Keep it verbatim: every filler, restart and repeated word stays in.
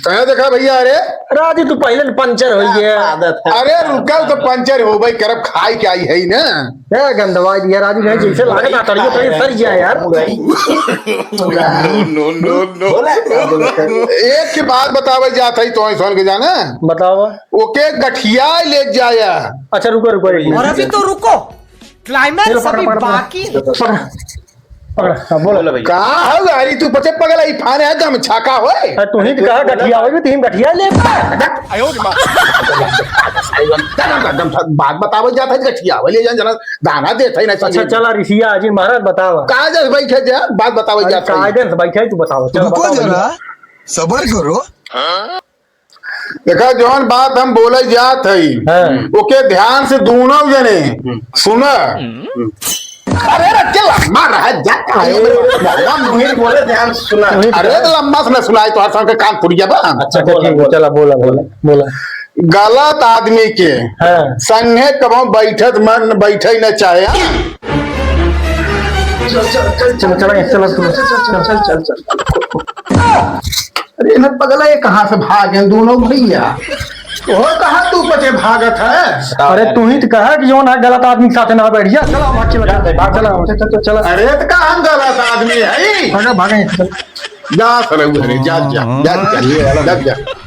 तय देखा भैया, अरे। राजी, तू पहिले न पंचर होइ गया। आदत है। अरे रुकल तो पंचर होबे करब, खाई के आई है ना। क्या गंदवा दिया राजू भाई, जैसे लागत आ तड़ियो तड़ी सर गया यार। No, no, no, no। एक के बात बतावे जात है तो सुन के जाना। बताओ। ओके गठिया ले जाया। अच्छा रुको, रुको, एक मिनट। और अभी तो रुको, climax चलो, पकड़, अभी पकड़, पकड़। बाकी है। पकड़, पकड़, हाँ, बोलो। बोलो भैया। का हो गाड़ी तू पचे पगल आई फान है गमछा का होए? अरे तू ही तो कहा गठिया होए, तू ही गठिया ले। आयो रे माँ। बात बतावे जात है गठिया होए, ले जान जना दाना देत है ना अच्छा, चला रिसिया आजी महाराज बतावा। का जस बैठे जा, बात बतावे अरे जात है। कायदे से बैठे तू बतावा, चला रुको बतावा जरा, भैया। सबर करो। देखा, जौन बात हम बोले जात हई, हाँ। ओके ध्यान से दोनों जने सुना। अरे, रख के लम्बा रह जा, काहे अरे। मेरे बाबा मुहिर बोले ध्यान से सुना। मुहिर अरे, बोले। तो लम्बा से ना सुनाई, तो हर संग के कान फुट गया बा। अच्छा, अच्छा, बोला, ठीक है, बोला। चला, बोला, बोला, बोला। गलत आदमी के हाँ। संगे कबो बैठत मन बैठे न चाहे। चल, चल, चल, चल, चल, चल, चल, चल, चल, चल, चल। अरे ना पगला, ये कहाँ से भागे दोनों भैया? और कहाँ तू पचे भागत है? अरे तू ही तो कहा कि जौन है गलत आदमी के साथ ना बैठ जा। चला, भाग, चला, चला, भाग, चला, चला, चला। अरे तो कहाँ हम गलत आदमी है? भागा, भागा यहाँ से, चला। जा साले उधर, जा, जा, जा, जा, जा, जा।